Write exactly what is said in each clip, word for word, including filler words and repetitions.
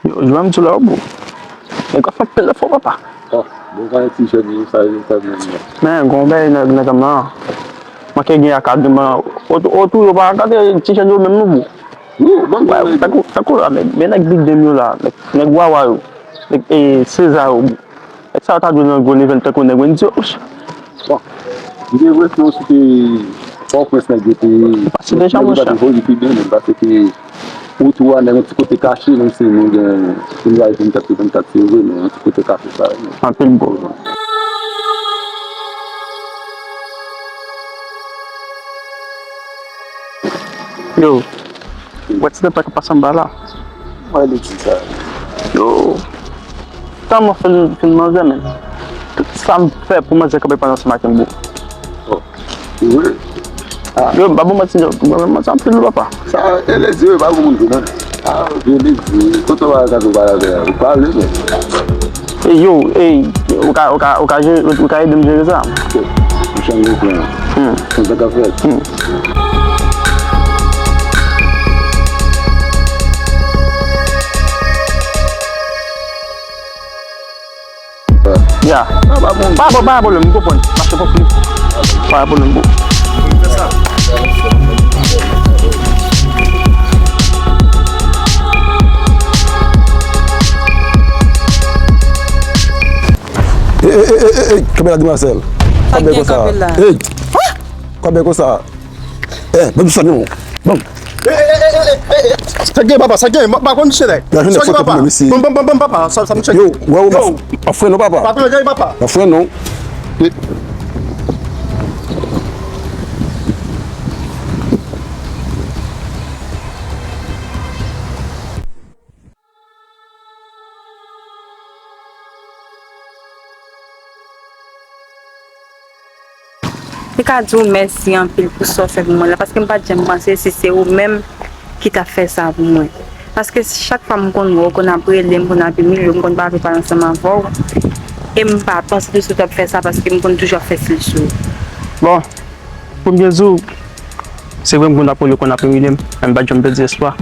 Yo, jwenn m sou la, bro. Nèg ap fè anpil efò, papa. Oh, bon, pa ti jèn yo, sa yo fè menm nan. Men, gon bagay nèg, nèg nan. Manke gen akadmi, otou, otou yo pa gade ti jèn yo menm non, bro. Wi, bon, wè, tankou, tankou la, men, men nèg Big Dame yo la, nèg, nèg Wawa yo, nèg, e, Seza yo, bro. Nèg sa yo ta dwe nan gwo level tankou nèg Wendyy yo. Bon, li te vre, non, se te Pòtoprens nèg yo te, nèg yo pa te voye pi byen, men paske otou a, nèg yon ti kote kache, menm si nou gen, nou rive vennkat sou vennkat, se vre, men yon ti kote kache sa, men. Anpil bò. Yo, wè ti nèg la k ap pase anba la. Mwen li di sa. Yo, tan mwen fin, fin manzè, men. Tout sa m fè pou manzè kanpe pale ansanm ak m, bro. Oh, se vre? Ah. Yo, m pa bon manti, yo, mwen menm manti anpil, wi, papa. Sa, e ledi, wi, pa bon moun vre, non. Ah, vye ledi. Kote w al gade w pale avè a? Ou pale, men. Ey, yo, ey, ou ka, ou ka, ou ka jere, ou ka ede m jere sa? Ok. M change plan. Hmm. Konsa k ap fèt. Hmm. Ya. Ah, pa bon. Pa bon, pa pwoblèm, m konprann. Mache pou pli. Pa pwoblèm, bro. Ey, ey, ey, ey, ey, kanpe la, demwazèl. Sa gen kanpe la? Ey, kanpe konsa. Eh, ban m sa non. Ban m. Sa gen, papa, sa gen, m pa konn chèlè. Sa gen, papa. Ban m, ban m, ban m, ban m, papa, sa, sa m chèlè. Yo, wè, w ap frennen, papa. Pa frennen, papa. Pa frennen non. Mwen ka di w mèsi anpil pou sa w fè pou mwen la, paske m pa t janm panse si se ou menm ki t ap fè sa pou mwen. Paske chak fwa m konn wè w, w konn ap rele m, konn ap imilye m, m konn pa vle pale ansanm avè w. E m pa panse tou si w t ap fè sa, paske m konn toujou ap fè stil sou ou. Bon, pou m byen di w, se vre m konn ap rele w, konn ap imilye m, men m pa t janm pèdi espwa.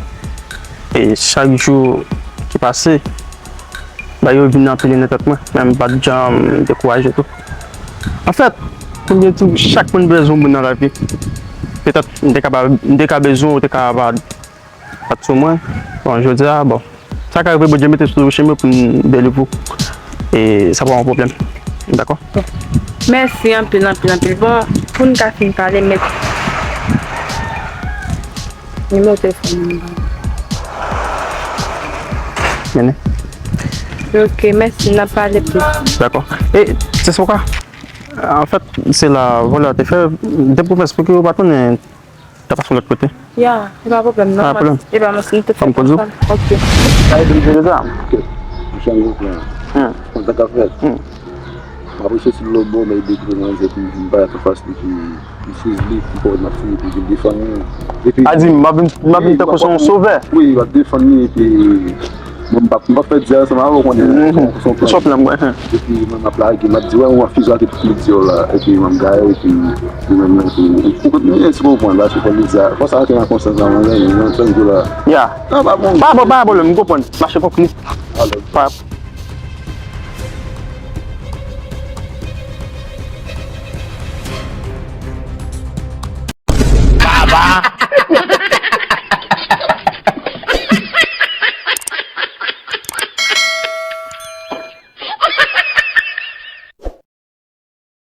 E chak jou ki pase, bagay yo vin anpile nan tèt mwen, men m pa t janm dekouraje tou. Anfèt, pou m byen di w, chak moun bezwen yon moun nan lavi. Petèt m te ka pa, m te ka bezwen w, ou te ka pa, pa t sou mwen. Bon, jodi a, bon, sa ka rive, Bondye mete sou chemen pou m deliver w. E sa pa yon pwoblèm. Dakò? Mèsi anpil, anpil, anpil. Bon, pou n ka fin pale, mèt nimewo telefòn mwen. Mennen. Ok, mèsi, n ap pale plis. Dakò. E, se sa w ka? Anfèt, se la vòlè a te fè de pwomès pou ke yo pa tounen ta pase lòt kote. Ya, e pa pwoblèm, non. Pa pwoblèm. E pa mwen, si nou te fè konsa. Ok. Sa ede m jere sa. Ok. M change plan. Hmm. Konsa k ap fèt. Hmm. M ap resoti lòt bò, m ede gwo manzè pou m vin bay anfas li, pou m sezi li, pou m fè m ap fini, pou vin defann li. Epi a di, m ap vin, m ap vin tankou se yon sovè. Wi, m ap defann li, epi bon, m p ap, m p ap fè di ansanm avè w, konnen se yon plan. Se yon plan, wi. Epi mwen, m ap lage, m ap di, wè, ou an fizo ak tout lidye w la, epi mwen, m gaye, epi ou menm, epi ou kontinye, si w konprann, paske fò lidye a, fò sa rantre nan konsyans la, mwen, mwen, mwen, mwen, la. Ya. Non, pa bon. Pa bon, pa pwoblèm, m konprann. Mache pou pli. Alò. Pa